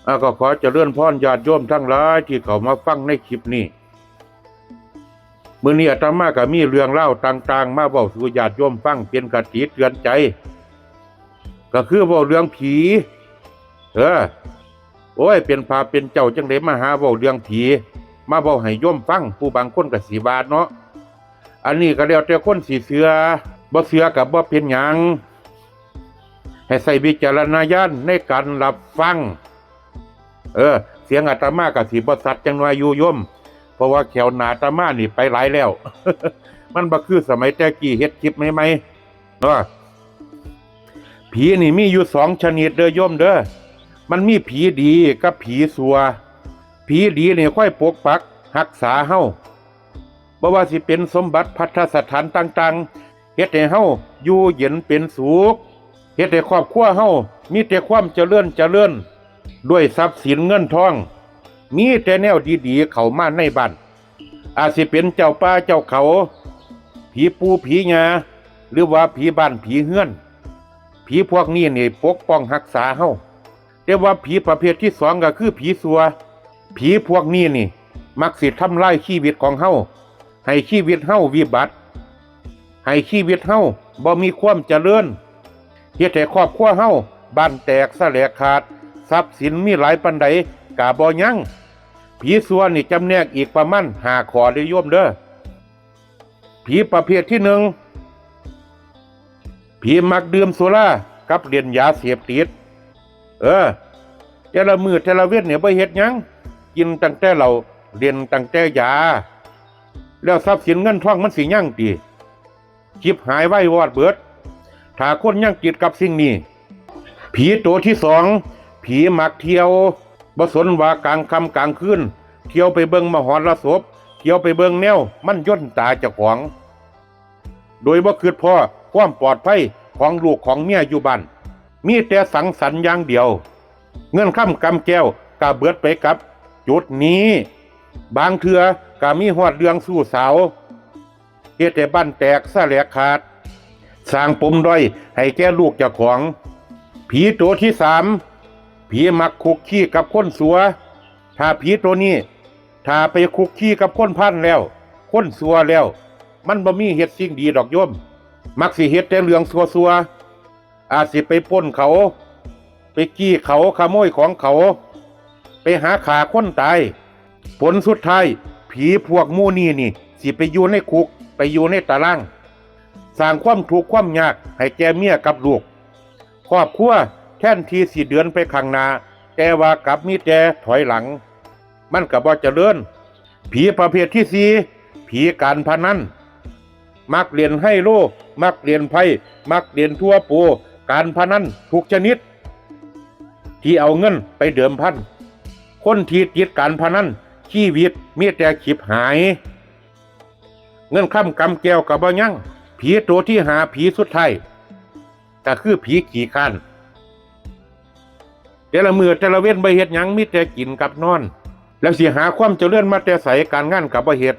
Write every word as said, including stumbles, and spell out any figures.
อ่า ก็ขอเจริญพรญาติโยมทั้งหลายที่เข้ามาฟังในคลิปนี้ มื้อนี้อาตมาก็มีเรื่องราวต่างๆ มาเว้าสู่ญาติโยมฟังเป็นคติเตือนใจ ก็คือเว้าเรื่องผี เออ โอ้ย เป็นพระเป็นเจ้าจั่งใด๋มาหาเว้าเรื่องผี มาเว้าให้โยมฟัง ผู้บางคนก็สิว่าเนาะ อันนี้ก็แล้วแต่คนสิเชื่อ บ่เชื่อก็บ่เป็นหยัง ให้ใช้วิจารณญาณในการรับฟัง เออ เสียงอาตมาก็สิบ่ชัดจักหน่อยอยู่โยม เพราะว่าแข้วหน้าอาตมานี่ไปหลายแล้ว มันบ่คือสมัยแต่กี้เฮ็ดคลิปใหม่ๆ เนาะ ผีนี่มีอยู่สองชนิดเด้อโยมเด้อ มันมีผีดีกับผีชั่ว ผีดีนี่คอยปกปักรักษาเฮา บ่ว่าสิเป็นสมบัติพัฒสถานต่างๆ เฮ็ดให้เฮาอยู่เย็นเป็นสุข เฮ็ดให้ครอบครัวเฮามีแต่ความเจริญเจริญ ด้วยทรัพย์สินเงินทอง มีแต่แนวดีๆ เข้ามาในบ้าน อาจสิเป็นเจ้าป่าเจ้าเขา ผีปู่ผีย่า หรือว่าผีบ้านผีเฮือน ผีพวกนี้นี่ปกป้องรักษาเฮา แต่ว่าผีประเภทที่สองก็คือผีชั่ว ผีพวกนี้นี่ มักสิทำลายชีวิตของเฮา ให้ชีวิตเฮาวิบัติ ให้ชีวิตเฮาบ่มีความเจริญ เฮ็ดให้ครอบครัวเฮาบ้านแตกสะแหลกขาด ทรัพย์สินมีหลายปานใดก็บ่ยัง ผีชั่วนี่จำแนกอีกประมาณห้าข้อเด้อโยมเด้อ ผีประเภทที่หนึ่ง ผีมักดื่มสุรากับเล่นยาเสพติด เออ แต่ละมื้อแต่ละเว็นเนี่ยบ่เฮ็ดหยัง กินตั้งแต่เหล้า เล่นตั้งแต่ยา แล้วทรัพย์สินเงินทองมันสิยังติ ชิบหายวายวอดเบิด ถ้าคนยังติดกับสิ่งนี้ ผีตัวที่สอง ผีมักเที่ยว บ่สนว่ากลางค่ำกลางคืน เที่ยวไปเบิ่งมหรสพ เที่ยวไปเบิ่งแนวมันยนตาเจ้าของ โดยบ่คิดพ้อความปลอดภัยของลูกของเมียอยู่บ้าน มีแต่สังสรรค์อย่างเดียว เงินคำกำแก้วก็เบิดไปกับจุดนี้ บางเทื่อก็มีฮอดเรื่องชู้สาว เฮ็ดให้บ้านแตกสะแหลกขาด สร้างปมด้อยให้แก่ลูกเจ้าของ ผีตัวที่สาม ผีมักคุกคีกับคนชั่ว ถ้าผีตัวนี้ ถ้าไปคุกคีกับคนพาลแล้ว คนชั่วแล้ว มันบ่มีเฮ็ดสิ่งดีดอกโยม มักสิเฮ็ดแต่เรื่องชั่วๆ อาจสิไปปล้นเขา ไปจี้เขา ขโมยของเขา ไปหาฆ่าคนตาย ผลสุดท้าย ผีพวกหมู่นี้นี่ สิไปอยู่ในคุก ไปอยู่ในตาราง สร้างความทุกข์ความยากให้แก่เมียกับลูก ครอบครัวแทนที่สิเดินไปข้างหน้า แต่ว่ากลับมีแต่ถอยหลัง มันก็บ่เจริญ ผีประเภทที่สี่ ผีการพนัน มักเล่นไฮโล มักเล่นไพ่ มักเล่นทัวโป การพนันทุกชนิด ที่เอาเงินไปเดิมพัน คนที่ติดการพนัน ชีวิตมีแต่ฉิบหาย เงินคำกำแก้วก็บ่ยัง ผีตัวที่ห้า ผีสุดท้าย ก็คือผีขี้คร้าน แต่ละมื้อแต่ละเว็นบ่เฮ็ดหยัง มีแต่กินกับนอน แล้วสิหาความเจริญมาแต่ไส การงานก็บ่เฮ็ด